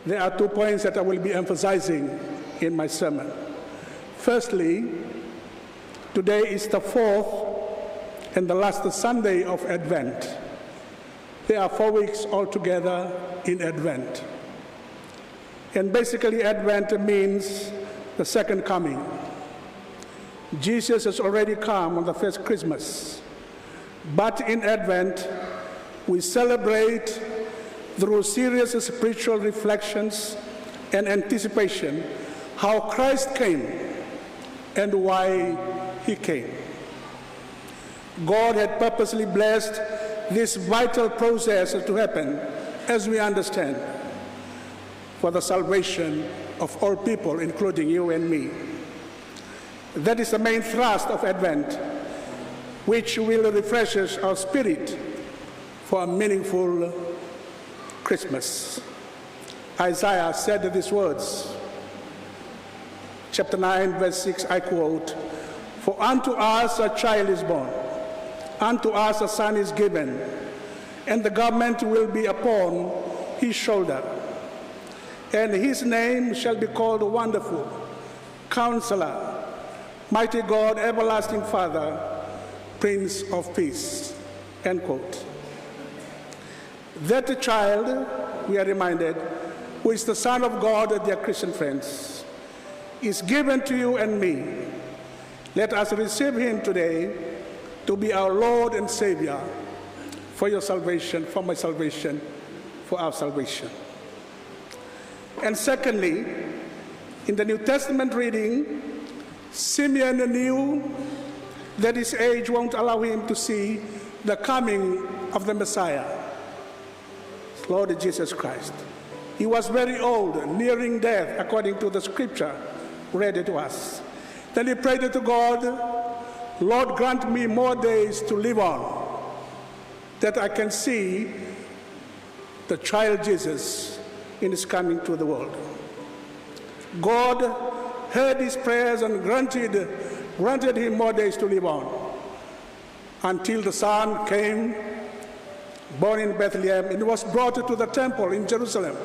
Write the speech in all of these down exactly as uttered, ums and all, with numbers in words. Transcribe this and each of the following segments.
There are two points that I will be emphasizing in my sermon. Firstly, today is the fourth and the last Sunday of Advent. There are four weeks altogether in Advent. And basically, Advent means the second coming. Jesus has already come on the first Christmas. But in Advent, we celebrate through serious spiritual reflections and anticipation how Christ came and why he came. God had purposely blessed this vital process to happen, as we understand, for the salvation of all people, including you and me. That is the main thrust of Advent, which will refresh our spirit for a meaningful Christmas. Isaiah said these words, chapter nine, verse six, I quote, "For unto us a child is born, unto us a son is given, and the government will be upon his shoulder. And his name shall be called Wonderful, Counselor, Mighty God, Everlasting Father, Prince of Peace." End quote. That child, we are reminded, who is the Son of God, dear Christian friends, is given to you and me. Let us receive him today to be our Lord and Savior for your salvation, for my salvation, for our salvation. And secondly, in the New Testament reading, Simeon knew that his age won't allow him to see the coming of the Messiah, Lord Jesus Christ. He was very old, nearing death, according to the scripture read to us. Then he prayed to God, "Lord, grant me more days to live on, that I can see the child Jesus in his coming to the world." God heard his prayers and granted, granted him more days to live on, until the son came, born in Bethlehem, and was brought to the temple in Jerusalem,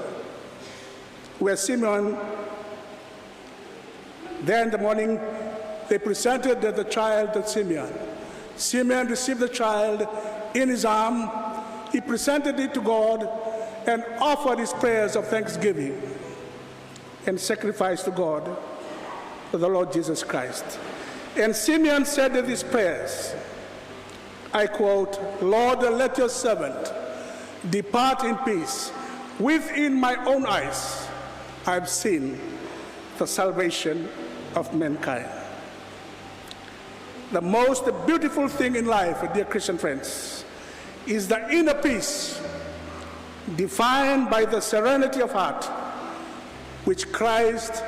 where Simeon, there in the morning, they presented the, the child to Simeon. Simeon received the child in his arm. He presented it to God and offered his prayers of thanksgiving and sacrifice to God, to the Lord Jesus Christ. And Simeon said these prayers, I quote, "Lord, let your servant depart in peace. Within my own eyes, I've seen the salvation of mankind." The most beautiful thing in life, dear Christian friends, is the inner peace defined by the serenity of heart which Christ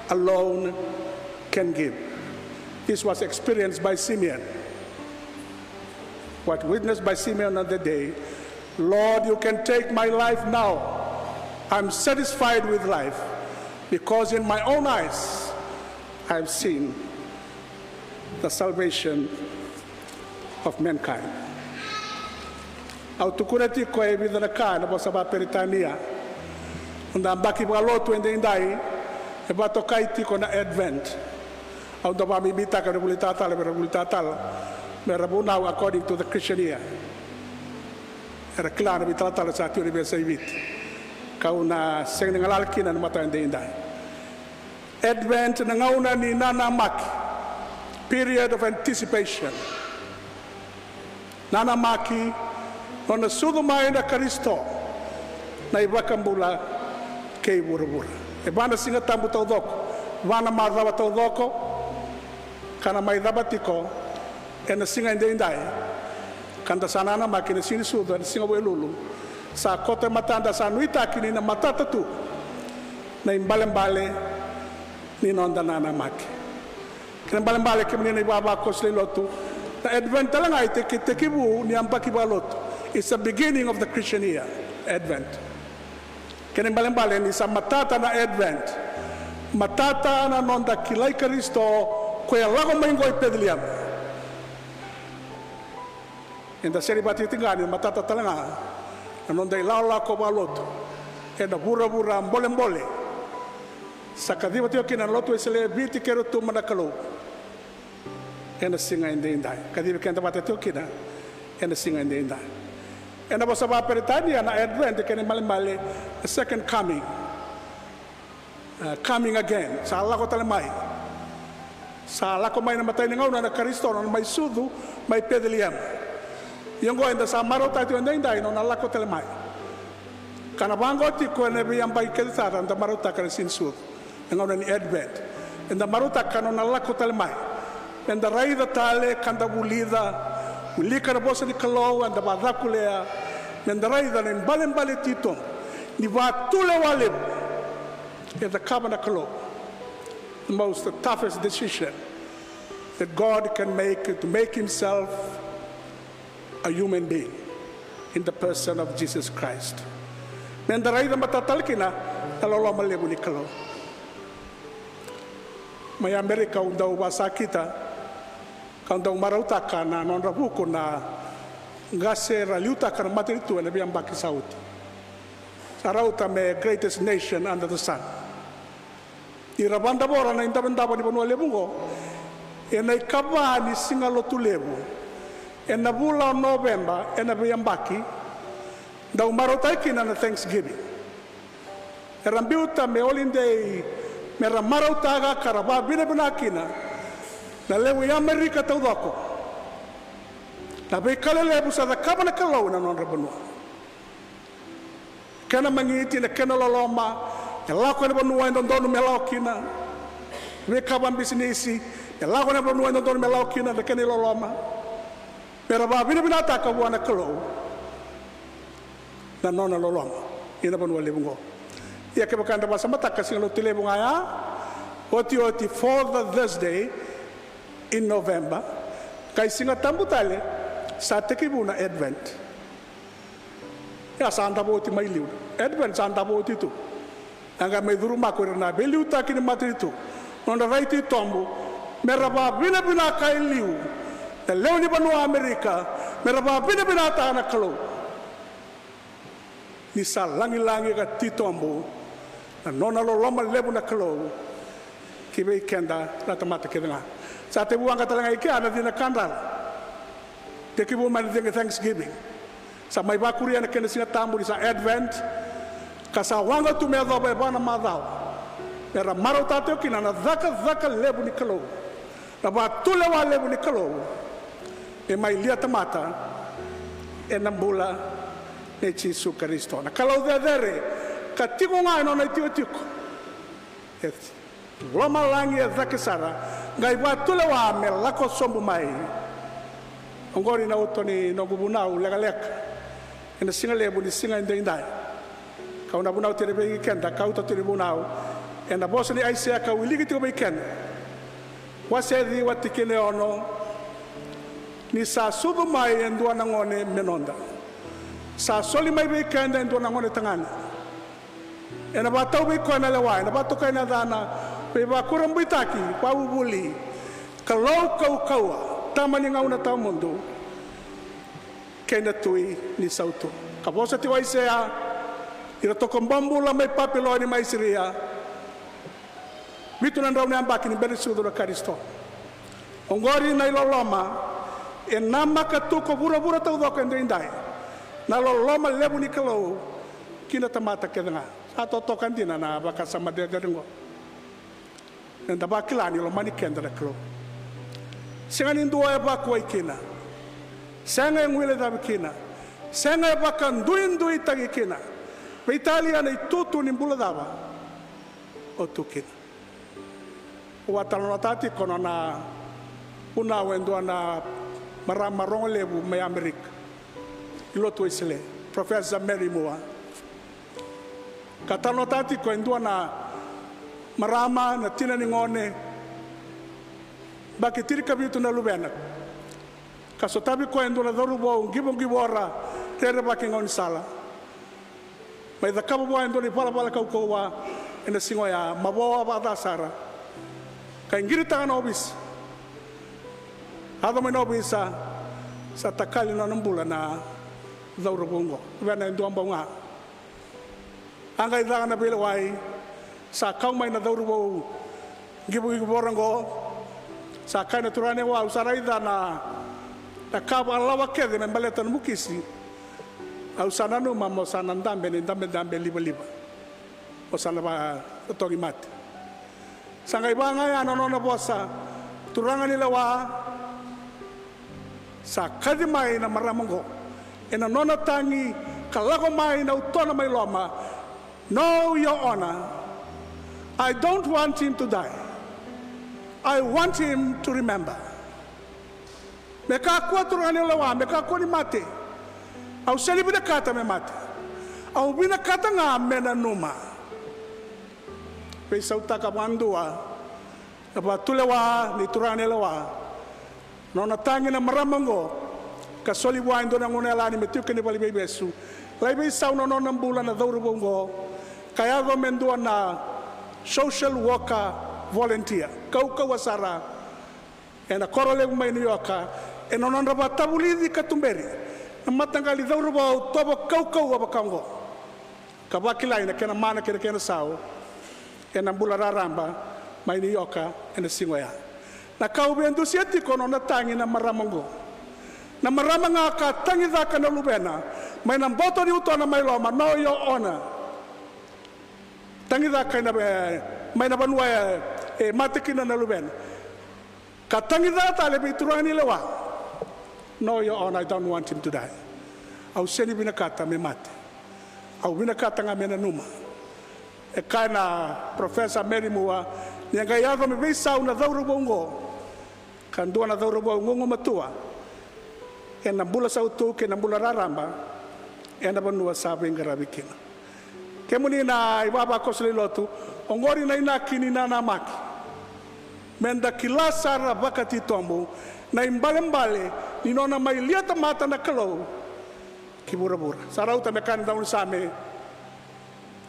alone can give. This was experienced by Simeon. What witnessed by Simeon on the day, "Lord, you can take my life now. I'm satisfied with life because in my own eyes I've seen the salvation of mankind." Au tukuna tiko e vica na ka na vosa vakaperitania. Noda yabaki vakalotu edaidai e vakatokai tiko na Advent. Au dau vakabibitaka na vuli tatala, me ra vuli tatala, me ra vunau according to the Christian year. Era kila na veitalatala sa tiko ni veiyasai Viti. Kau na sega ni galala kina na mataka edaidai. Advent na gauna ni nanamaki, period of anticipation. Nanamaki, nona sucu mai na Karisito, na iVakabula kei vuravura. E va na Siga Tabu taucoko, va na macawa taucoko, ka na mai cava tiko ena siga edaidai. Ka da sa nanamaki na siga ni sucu, ena siga Vukelulu. Sa koto e matada, sa nuitaki ni na matata tu na ibalebale ni noda nanamaki. Kena ibalebale, kemuni na ivavakoso lewe ni lotu, na Advent tale ga e teki, tekivu ni yabaki vakalotu. It's the beginning of the Christian year, Advent. Kena ibalebale ni sa matata na Advent, matata na noda kilai Karisito, ko e lako mai qo i Peceliema. Eda sega ni vakatitiqa ni matata tale ga na noda ilakolako vakalotu Ena vuravura bolebole sa kaciva tiko kina na Lotu Wesele e Viti kei Rotuma na Kalou. Ena siga edaidai, kacivi keda vata tiko kina ena siga edaidai. Ena vosa vakaperitania na Advent, kena ibalebale, the second coming. Uh, coming again, sa lako tale mai. Sa lako mai na imatai ni gauna na Karisito, nona mai sucu mai Peceliema. Ia oqo eda sa marautaka tiko edaidai na nona lako tale mai. Ka na vaqo tiko ena veiyabaki kece sara eda marautaka na siganisucu, na gauna ni Advent. Eda marautaka na nona lako tale mai. Meda raica tale ka da vulica, wilika na vosa ni Kalou, eda vakacakulea, meda raica na ibalebale titobu ni vakatulewa levu e cakava na Kalou. The most toughest decision that God can make, to make himself a human being in the person of Jesus Christ. Meda raica matata tale kina na loloma levu ni Kalou. Mai Amerika au dau vakasakita, kau dau marautaka na nodra vuku na qase ra liutaka na matanitu ena veiyabaki sa oti. Sa rauta me greatest nation under the sun. Ni ra vadavora na idavodavo ni vanua levu oqo ena ikava ni siga Lotulevu ena vula o Noveba ena veiyabaki, dau marautaki kina na Thanksgiving. Era biuta me holiday, me ra marautaka ka ra vakavinavinaka kina na lewe i Amerika taucoko na veika lelevu sa cakava na Kalou ena nodra vanua. Kena magiti, na kena loloma, me lako ena vanua e dodonu me lako kina, veika vakabisinisi, me lako ena vanua e dodonu me lako kina, na kena iloloma. Me ra vakavinavinakataka vua na Kalou na nona loloma ena vanua levu oqo. Ia kevaka eda vakasamataka, siga Lotulevu ga ya, otioti, fourth Thursday in November, qai Siga Tabu tale, sa tekivu na Advent. Ia sa davo oti mai liu, Advent sa davo oti tu. A qai mai curuma ko ira na veiliutaki ni matanitu, nodra rai titobu, me ra vakavinavinaka e liu na lewe ni vanua Amerika, me ra vakavinavinakataka na Kalou. Ni sa lagilagi ka titobu na nona loloma levu na Kalou ki vei keda na tamata kece ga. Sa tekivu waqa tale ga i kea na cina kadrala. Tekivu mai na cina Thanksgiving. Sa mai vakuria na kena Siga Tabu ni sa Advent, ka sa waqa tu me yacova e va na macawa, me ra marautaka tiko kina na cakacaka levu ni Kalou, na vakatulewa levu ni Kalou, me mai lia tamata ena bula nei Jisu Karisito. Na Kalou cecere ka tiko ga ena nona itikotiko e lomalagi e cake sara, qai vakatulewa me lako sobu mai. Oqori na uto ni noqu vunau lekaleka ena siga levu ni siga edaidai. Kau na vunau tiko vei keda, kau uto tiko ni vunau ena vosa ni Aisea kau wiliki tiko vei keda. Wase ciwa, tikina e ono. Ni sa sucu mai e dua na gone me noda, sa soli mai vei keda e dua na gone tagane. Ena vakatau vei koya na lewa, ena vakatokai na yacana Veivakurabuitaki, Vakavuvuli, Kalou Kaukauwa, Tama ni Gauna Tawamudu, kei na Tui ni Sautu. Ka vosa tiko o Aisea, ni ra toka bobula mai Papiloni, mai Siria, vitu na drau na yabaki ni bera ni sucu na Karisito. Oqori na iloloma e namaka tu ko vuravura taucoko edaidai, na loloma levu ni Kalou ki na tamata kece ga. Sa totoka dina na vakasama cecere oqo. Eda vakila ni lomani keda na Kalou. Sega ni dua e vakuai kina, sega e guilecavi kina, sega e vakaduiduitaki kina. Veitalia na itutu ni bula cava o tu kina. Au a talanoataka tiko na nona vunau e dua na marama rogo levu mai Amerika, i Lotu Wesele, Professor Mary Moore. Ka talanoataka tiko e dua na marama, na tina ni gone, yabaki tinikavitu na luvena, ka sotavi koya e dua na cauravou qivoqivora, rerevaki gaunisala. Mai cakava vua e dua na ivalavala kaukauwa ena siga oya, mavoa vakaca sara. Ka qiritaka na ovisa. Yaco mai na ovisa, sa takali na nona bula na cauravou oqo. Luvena e dua bau ga. Sa qai caka na veilewai, sa kau mai na cauravou qivogivora oqo. Sa kaya na turaga ni lewa, au sa raica na, na ka vakalawa kece me baleta na mukisi. Au sa nanuma mo sa na dabe ni dabedabe livaliva, mo sa na vakatotogi mate. Sa qai vaka ga ya na nona vosa, turaga ni lewa. Sa kaci mai na marama oqo ena nona tagi ka lako mai na utona mai loma. No, Your Honor, I don't want him to die. I want him to remember. Me kakua, turaga ni lewa, me kakua ni mate. Au sega ni vinakata me mate. Au vinakata ga me nanuma. Veisautaka vakadua na vakatulewa ni turaga ni lewa. Nona tagi na marama oqo ka soli vua e dua na gauna yalani me tiko kina i valeniveivesu. Lai veisau na nona bula na cauravou oqo, ka yaco me dua na social worker volunteer kaukauwa sara ena koro levu mai New York, ena nodra vakatavulici ka tuberi na mataqali cauravou tovo kaukauwa vaka oqo, ka vakilai na kena mana kei na kena isau ena bula raraba mai New York ena siga oya. Na ka au via dusia tiko, nona tagi na marama oqo. Na marama ga ka tagicaka na luvena mai na boto ni utona mai loma, no, Your Honor. Tagicaka ena, e, mai na vanua e, e mate kina na luvena. Ka tagicaka tale vei turaga ni lewa. No, Your Honor, I don't want him to die. Au sega ni vinakata me mate. Au vinakata ga me nanuma. E kaya na Professor Mary Moore, ni a qai yaco me veisau na cauravou oqo ka dua na cauravou gugumatua ena bula sautu kei na bula raraba ena vanua sa veiqaravi kina. Kemuni na ivavakoso lewe ni lotu, oqori na inaki ni nanamaki. Meda kila sara vakatitobu na ibalebale ni nona mai lia tamata na Kalou ki vuravura. Sa rauta me kaya na daunisame,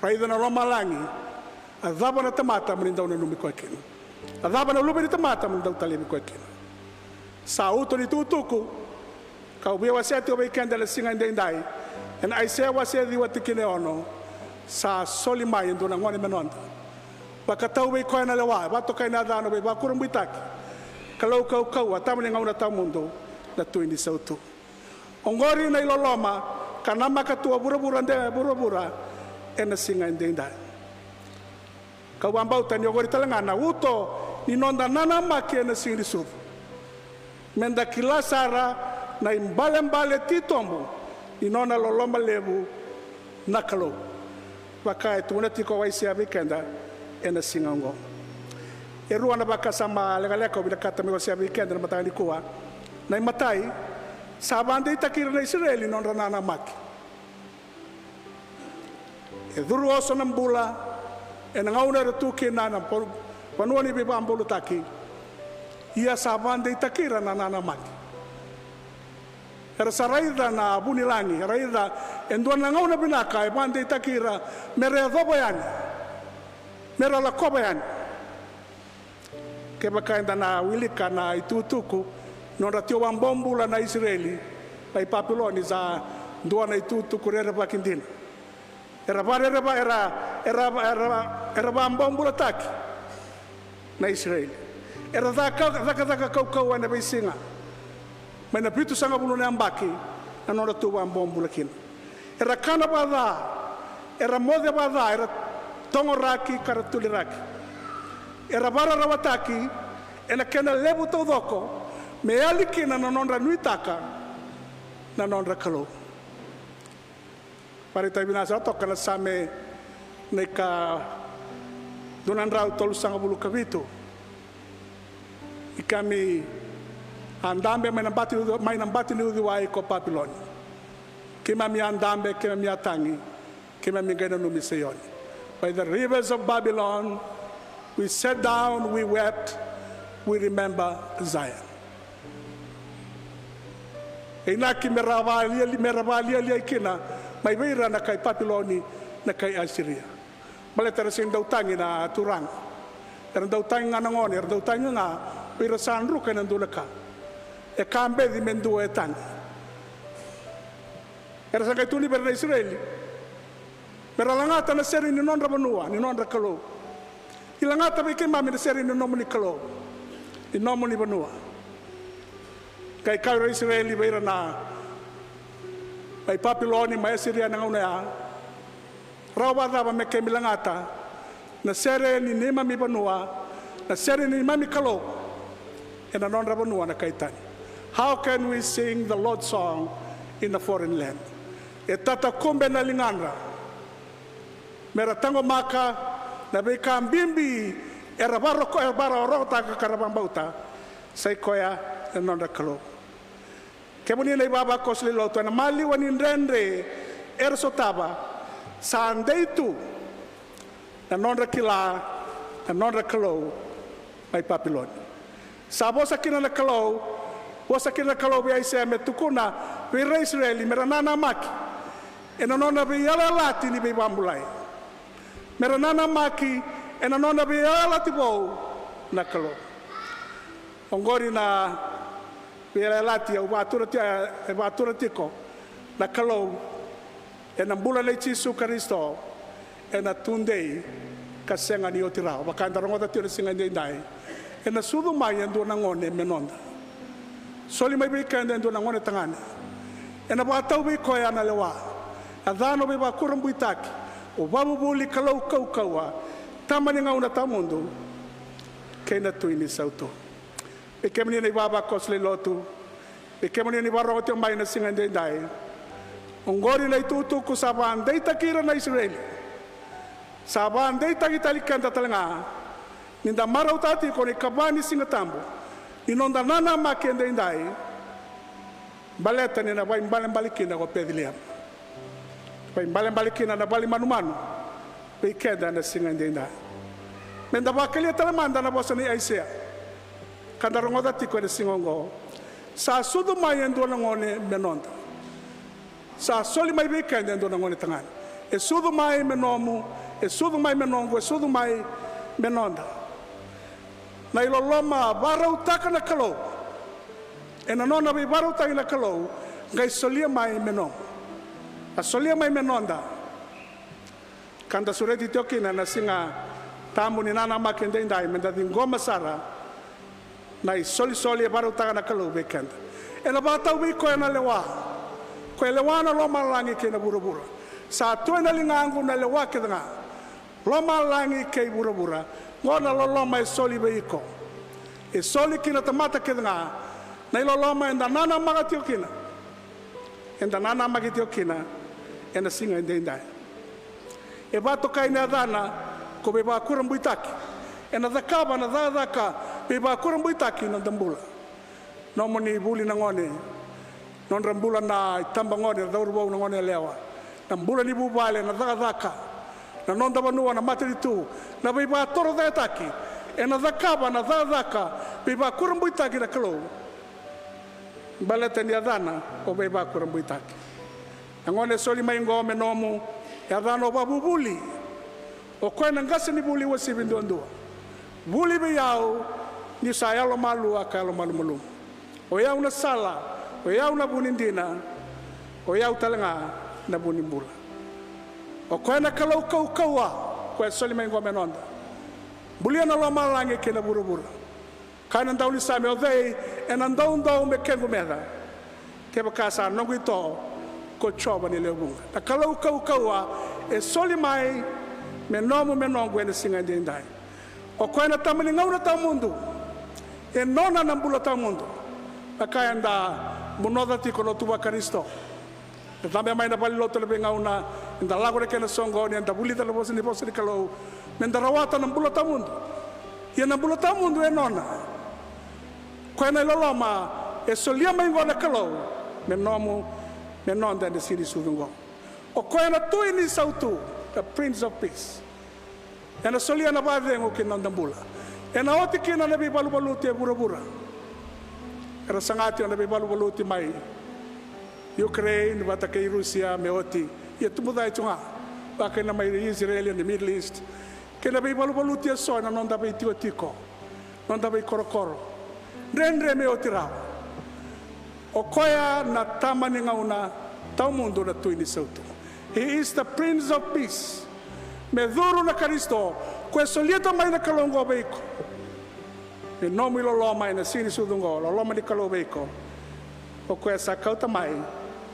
raica na lomalagi, a cava na tamata mo ni dau nanumi koya kina? A cava na luve ni tamata mo ni dau talevi koya kina? Sa uto ni tukutuku kau via wasea tiko vei keda ena siga edaidai, ena Aisea wase ciwa tikina e ono. Sa soli mai e dua na gone me noda. Vakatau vei koya na lewa, vakatokai na yacana, veivakurabuitaki, Kalou kaukauwa, tama ni gauna tawamudu, na Tui ni sautu. Oqori na iloloma ka namaka tu o vuravura de vuravura ena siga edaidai. Kau vakabauta ni oqori tale ga na uto ni noda nanamaki ena Siganisucu. Meda kila sara na ibalebale titobu ni nona loloma levu na Kalou, vaka e tukuna tiko o Aisea vei keda ena siga oqo. E rua na vakasama lekaleka au vinakata meu wasea vei keda na mataka nikua. Na imatai, sa vakadeitaki ira na Isireli na nodra nanamaki. E curu oso na bula ena gauna era tu kina na vanua ni veivakabobulataki. Ia sa vakadeitaki ira na nanamaki. Era sa raica na vunilagi, raica e dua na gauna vinaka e vakadeitaki ira mera yacova yani, mera lakova yani. Kevaka eda na wilika na itukutuku, nodra tiko vakabobula na Isireli mai Papiloni, sa dua na itukutuku rerevaki dina. Era vakarereva, era, era, era, era vakabobulataki na Isireli. Era caka, cakacaka kaukauwa ena veisiga mai na vitusagavulu na yabaki na nodra tu vakabobula kina. Era kana vakaca, era moce vakaca, era togoraki ka ra tuliraki. Era vakararawataki ena kena levu taucoko me yali kina na nodra nuitaka na nodra Kalou. Vakaraitaki vinaka sara toka na Same na ika dua na drau tolusagavulu ka vitu. Ni keimami a dabe mai na bati ni uci-, mai na bati ni uciwai ko Papiloni. Keimami a dabe, keimami a tagi, keimami qai nanumi Saioni. By the rivers of Babylon, we sat down, we wept, we remember Zion. E inaki mera vakaliali, mera vakalialiai kina mai vei ira na kai Papiloni, na kai Asiria. Baleta era sega ni dau tagi na turaga. Era dau tagi ga na gone, era dau tagi ga o ira sa druka ena dua na ka. E ka beci me dua e tagi. Era sa qai tukuni vei ira na Isireli, Me ra lagata na sere ni nodra vanua, ni nodra Kalou. I lagata vei keimami na sere ni nomuni Kalou, ni nomuni vanua. Qai kaya o ira na Isireli vei ira na, mai Papiloni, mai Asiria ena gauna ya, rawa vakacava me keimami lagata na sere ni neimami vanua, na sere ni neimami Kalou, ena nodra vanua na kai tani? How can we sing the Lord's song in a foreign land? E tatakube na ligadra me ra taqomaka na veika bibi era varoko-, era vakarokorokotaka ka ra vakabauta, sa i koya na nodra Kalou. Kemuni na ivavakoso lewe ni lotu, ena maliwa ni dredre era sotava, sa dei tu na nodra kila na nodra Kalou mai Papiloni. Sa vosa kina na Kalou, vosa kina na Kalou vei Aisea me tukuna vei ira na Isireli me ra nanamaki ena nona veiyalayalati ni veivakabulai, me ra nanamaki ena nona veiyalayalati vou na Kalou. Oqori na veiyalayalati au vakatura ti-, e vakatura tiko na Kalou ena bula nei Jisu Karisito, ena tudei ka sega ni oti rawa. Vaka eda rogoca tiko na siga edaidai, ena sucu mai e dua na gone me noda. Soli mai vei keda e dua na gone tagane. Ena vakatau vei koya na lewa, na yacana o Veivakurabuitaki, o Vakavuvuli, Kalou Kaukauwa, Tama ni Gauna Tawamudu, kei na Tui ni Sautu. Vei kemuni na ivavakoso lewe ni lotu, vei kemuni na ivakarorogo tiko mai na siga edaidai, oqori na itukutuku sa vakadeitaki ira na Isireli. Sa vakadeitaki tale keda tale ga, ni da marautaka tiko na ikava ni Siga Tabu ni noda nanamaki edaidai. Baleta ni na vakaibalebale kina ko Peceliema, vakaibalebale kina na vale ni manumanu vei keda ena siga edaidai. Meda vakalia tale mada na vosa nei Aisea ka da rogoca tiko ena siga oqo. Sa sucu mai e dua na gone me noda. Sa soli mai vei keda e dua na gone tagane. E sucu mai me nomu, e sucu mai me noqu, e sucu mai me noda. Na iloloma a vakarautaka na Kalou ena nona veivakarautaki na Kalou, qai solia mai me nomu, a solia mai me noda. Ka da sureti tiko kina na Siga Tabu ni nanamaki edaidai, meda ciqoma sara na isolisoli e vakarautaka na Kalou vei keda. Ena vakatau vei koya na lewa, koya e lewa na lomalagi kei na vuravura. Sa tu ena ligaqu na lewa kece ga, lomalagi kei vuravura. Oqo na loloma e soli vei iko, e soli ki na tamata kece ga. Na iloloma eda nanamaki tiko kina, eda nanamaki tiko kina ena siga edaidai. E vakatokai na yacana ko Veivakurabuitaki. Ena cakava na cakacaka veivakurabuitaki na noda bula. Nomuni vuli na gone, nodra bula na itabagone, na cauravou, na gone yalewa, na bula ni vuvale, na cakacaka, na noda vanua, na matanitu, na veivakatorocaketaki, ena cakava na cakacaka veivakurabuitaki na Kalou. Baleta ni yacana o Veivakurabuitaki. Na gone e soli mai oqo me nomu, e yacana o Vakavuvuli. O koya na qasenivuli uasivi duadua. Vuli vei au, niu sa yalomalua ka yalomalumalumu. O i au na sala, o i au na vu ni dina, o i au tale ga na vu ni bula. O koya na Kalou Kaukauwa, koya e soli mai oqo me noda. Bulia na lomalagi kei na vuravura. Kaya na daunisame, o cei ena doudou me kequ meca, kevaka sa noqu ito ko Jiova ni lewe vuqa? Na Kalou Kaukauwa e soli mai me nomu, me noqu ena siga edaidai. O koya na Tama ni Gauna Tawamudu, e nona na bula tawamudu. Na ka eda bunoca tiko na lotu vaKarisito. Da cabe mai na valenilotu ena veigauna, eda lako ena kena soqoni, eda vulica na vosa ni, vosa ni Kalou, meda rawata na bula tawamudu. Ia na bula tawamudu e nona. Koya na iloloma e solia mai oqo na Kalou me nomu, me noda ena siga ni sucu oqo. O koya na Tui ni Sautu, the Prince of Peace. Ena solia na vakacegu ki na noda bula. Ena oti kina na veivaluvaluti e vuravura. Era saga tiko na veivaluvaluti mai Ukraine vata kei Rusia me oti. Ia tubu cake tu ga. Vaka kina mai Isireli ena Middle East. Kei na veivaluvaluti eso ena noda veitikotiko, noda veikorokoro. Dredre me oti rawa. O koya na Tama ni Gauna Tawamudu, na Tui ni Sautu. He is the Prince of Peace. Me curu na Karisito, ko e soliata mai na Kalou oqo vei iko. Me nomu iloloma ena siga ni sucu oqo, loloma ni Kalou vei iko. O koya sa kauta mai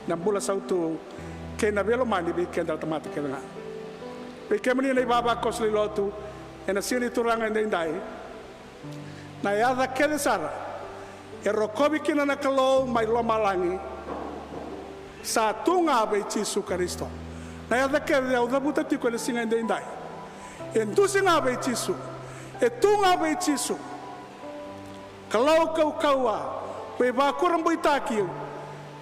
na bula sautu kei na veilomani vei keda na tamata kece ga. Vei kemuni na ivavakoso lewe ni lotu, ena siga ni Turaga edaidai, na yaca kece sara e rokovi kina na Kalou mai lomalagi, sa tu ga vei Jisu Karisito. Na yaca kece au cavuta tiko ena siga edaidai, e dusi ga vei Jisu, e tu ga vei Jisu. Kalou kaukauwa, veivakurabuitaki,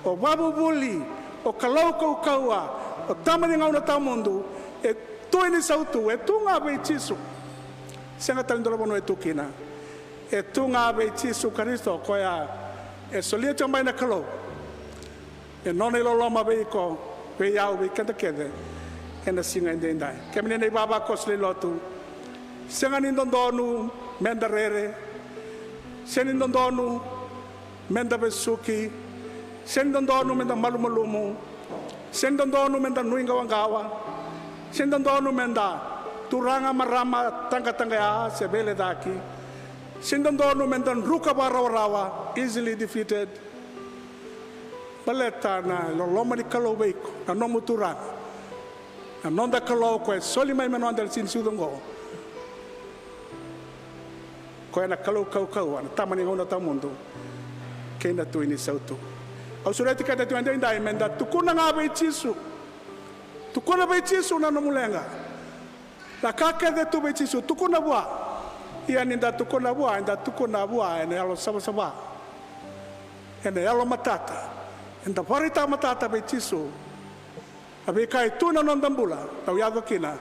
o Vavuvuli, o Kalou kaukauwa, o Tama ni gauna tawamudu, e Tui ni sautu, e tu ga vei Jisu. Sega tale ni dua na vanua e tu kina. E tu ga vei Jisu Karisito, koya e solia tiko mai na Kalou. E nona iloloma vei iko, vei au, vei keda kece ena siga edaidai. Kemuni na ivavakoso lewe ni lotu, sega ni dodonu meda rere, sega ni dodonu meda vesuki, sega ni dodonu meda malumalumu, sega ni dodonu meda nuiqawaqawa, sega ni dodonu meda turaga, marama, taqataqaya se veilecaki, sega ni dodonu meda druka vakarawarawa, easily defeated. Baleta na loloma ni Kalou vei iko, na nomu Turaga, na noda Kalou, koya e soli mai me noda ena siga ni sucu oqo. Koya na Kalou kaukauwa, na Tama ni gauna tawamudu, kei na Tui ni sautu. Au sureti keda tiko edaidai meda tukuna ga vei Jisu. Tukuna vei Jisu na nomu leqa. Na ka kece tu vei Jisu, tukuna vua. Ia ni da tukuna vua, eda tukuna vua ena yalo savasava, ena yalo matata. Eda vakaraitaka matata vei Jisu na veika e tu ena noda bula, dau yaco kina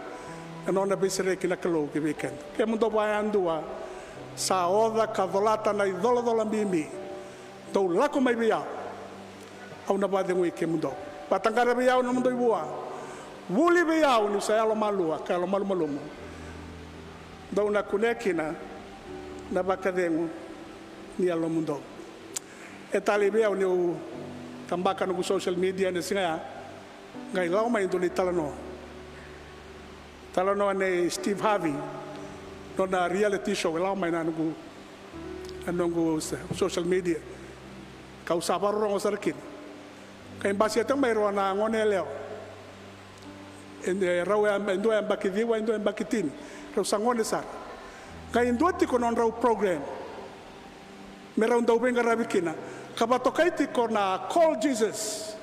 na nona veisereki na Kalou ki vei keda. Kemudou vakayadua sa oca ka colata na icolacola bibi, dou lako mai vei au, au na vakacegui kemudou. Vakataqara vei au na nomudou ivua. Vuli vei au niu sa yalomalua ka yalomalumalumu. Dou na kunea kina na vakacegu ni yalomudou. E talei vei au niu tabaka noqu social media ena siga ya, qai lako mai e dua na italanoa. Talanoa nei Steve Harvey, nona reality show, e lako mai na noqu, na noqu social media. Kau sa vakarorogo sara kina. Qai basika tiko mai e rua na gone yalewa. E, e rau e, e dua e yabaki ciwa, e dua e yabaki tini. Rau sa gone sara. Qai dua tiko na nodrau program me rau dau veiqaravi kina, ka vakatokai tiko na Call Jesus.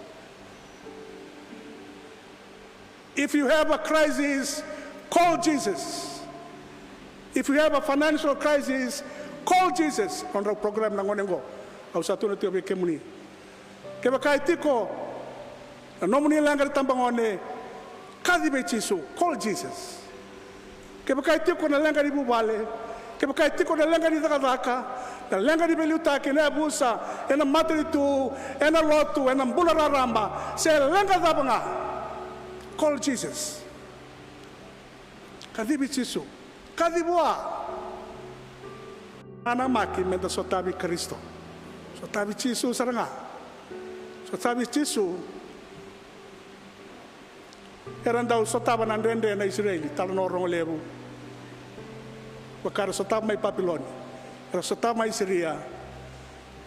If you have a crisis, call Jesus. If you have a financial crisis, call Jesus. Nodrau program na gone oqo. Au sa tukuna tiko vei kemuni, kevaka e tiko na nomuni leqa ni tabagone, kaci vei Jisu, call Jesus. Kevaka e tiko na leqa ni vuvale, kevaka e tiko na leqa ni cakacaka, na leqa ni veiliutaki, na yavusa, ena matanitu, ena lotu, ena bula raraba, se leqa cava ga, call Jesus. Kacivi Jisu. Kaci vua. Nanamaki meda sotavi Karisito. Sotavi Jisu sara ga. Sotavi Jisu. Era dau sotava na dredre na Isireli, talanoa rogo levu. Vaka era sotava mai Papiloni, era sotava mai Siria.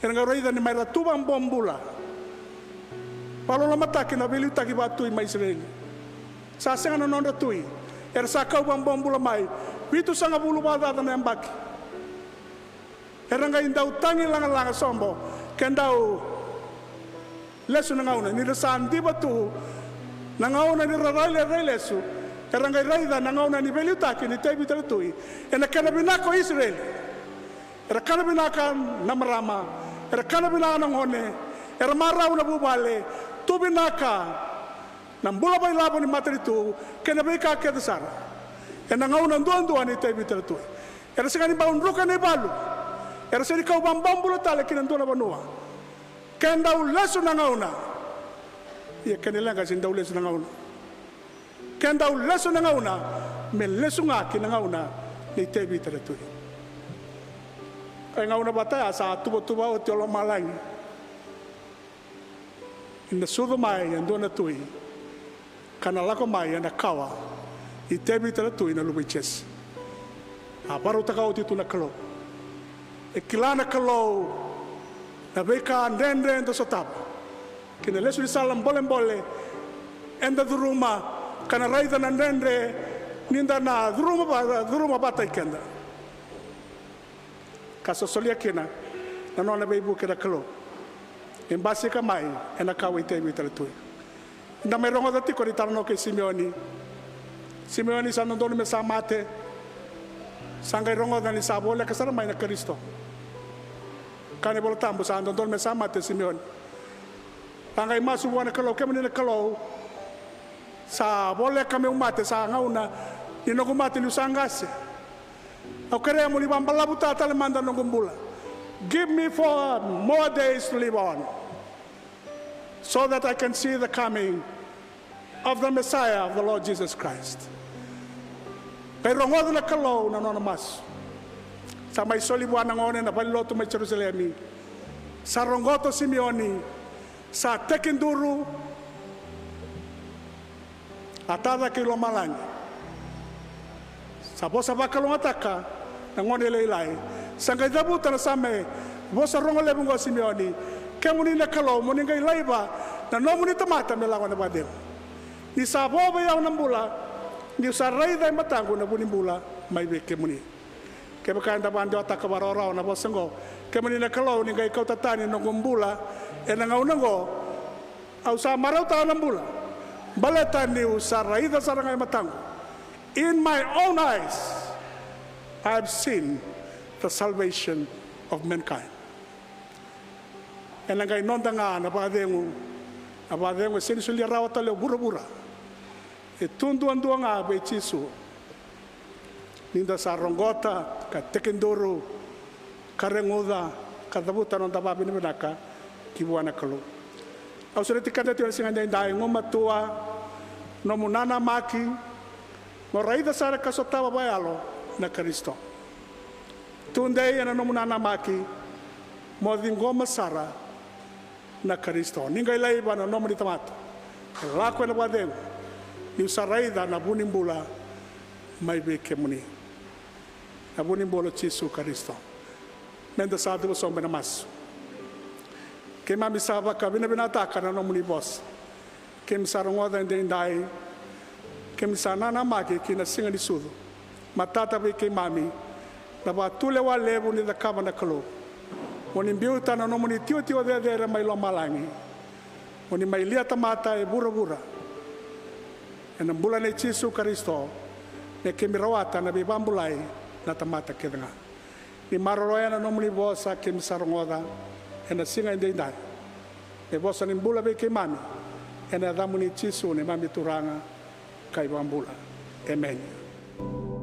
Era qai raica ni mai ra tu vakabobula, vakalolomataki na veiliutaki vakatui mai Isireli. Sa sega na nodra tui. Era sa kau vakabobula mai, vitusagavulu vakacaca na yabaki. Era qai dau tagi lagalaga sobo, ke dau lesu na gauna, ni ra sa diva tu na gauna ni ra rai, rai lesu. Era qai raica na gauna ni veiliutaki nei Tevita na tui ena kena vinaka o Isireli. Era kana vinaka na marama, era kana vinaka na gone, era marau na vuvale, tu vinaka na bula vakailavo ni matanitu kei na veika kece sara. Ena gauna duadua nei Tevita na tui, era sega ni bau druka na ivalu, era sega ni kau vakabobula tale ki na dua na vanua. Ke dau lesu na gauna, ia kena leqa se dau lesu na gauna. Ke dau lesu na gauna, me lesu ga ki na gauna nei Tevita na tui. E gauna vata ya sa tuvatuva oti o lomalagi. Ni na sucu mai e dua na tui, ka na lako mai ena kawa i Tevita na tui, na luve i Jesi. A vakarautaka oti tu na Kalou. E kila na Kalou na veika dredre eda sotava kei na lesu ni sala bolebole eda curuma, ka na raica na dredre ni da na curuma va-, curuma vata i keda, ka sosolia kina na nona veivuke na Kalou. E basika mai ena kawa i Tevita na tui. Da mai rogoca tiko ni talanoa kei Simeoni. Simeoni sa dodonu me sa mate. Sa qai rogoca ni sa voleka sara mai na Karisito. Kaya na iVola Tabu sa dodonu me sa mate o Simeoni. Sa qai masu vua na Kalou, kemuni na Kalou, sa voleka meu mate, sa gauna ni noqu mate niu sa qase. Au kerea mo ni vakabalavutaka tale mada noqu bula. Give me four more days to live on, so that I can see the coming of the Messiah of the Lord Jesus Christ. Qai rogoca na Kalou na nona masu. Sa mai soli vua na gone na valenilotu mai Jerusalemi. Sa rogoca o Simeoni, sa tekiduru, a tacake i lomalagi. Sa vosa vakalougatataka na gone lailai. Sa qai cavuta na Same vosa rogo levu oqo o Simeoni: Kemuni na Kalou, mo ni qai laiva na nomuni tamata me lako ena vakacegu. Ni sa vo vei au na bula, niu sa raica e mataqu na vu ni bula mai vei kemuni. Kevaka eda vakadewataka vakarawarawa na vosa oqo: Kemuni na Kalou, ni qai kauta tani noqu bula ena gauna oqo, au sa marautaka na bula, baleta niu sa raica sara ga e mataqu. In my own eyes, I have seen the salvation of mankind. Ena qai noda ga na vakacegu, na vakacegu e sega ni solia rawa tale o vuravura. E tu duadua ga vei Jisu. Ni da sa rogoca, ka tekiduru, ka reguca, ka cavuta na noda vakavinavinaka ki vua na Kalou. Au sureti keda tiko ena siga edaidai, gumatua nomu nanamaki mo raica sara ka sotava vakayalo na Karisito. Tudei ena nomu nanamaki mo ciqoma sara na Karisito. Ni qai laiva na nomuni tamata, e lako ena vakacegu, niu sa raica na vu ni bula mai vei kemuni. Na vu ni bula o Jisu Karisito. Meda sa cuva sobu ena masu. Keimami sa vakavinavinakataka na nomuni vosa. Keimami sa rogoca edaidai. Keimami sa nanamaki ki na siga ni sucu. Matata vei keimami na vakatulewa levu ni cakava na Kalou. Mo ni biuta na nomuni tiotio cecere mai lomalagi. Mo ni mai lia tamata e vuravura. Ena bula nei Jisu Karisito, me keimami rawata na veivakabulai na tamata kece ga. Ni maroroya na nomuni vosa keimami sa rogoca ena siga edaidai. Me vosa ni bula vei keimami, ena yacamuni Jisu neimami Turaga ka iVakabula. Emeni.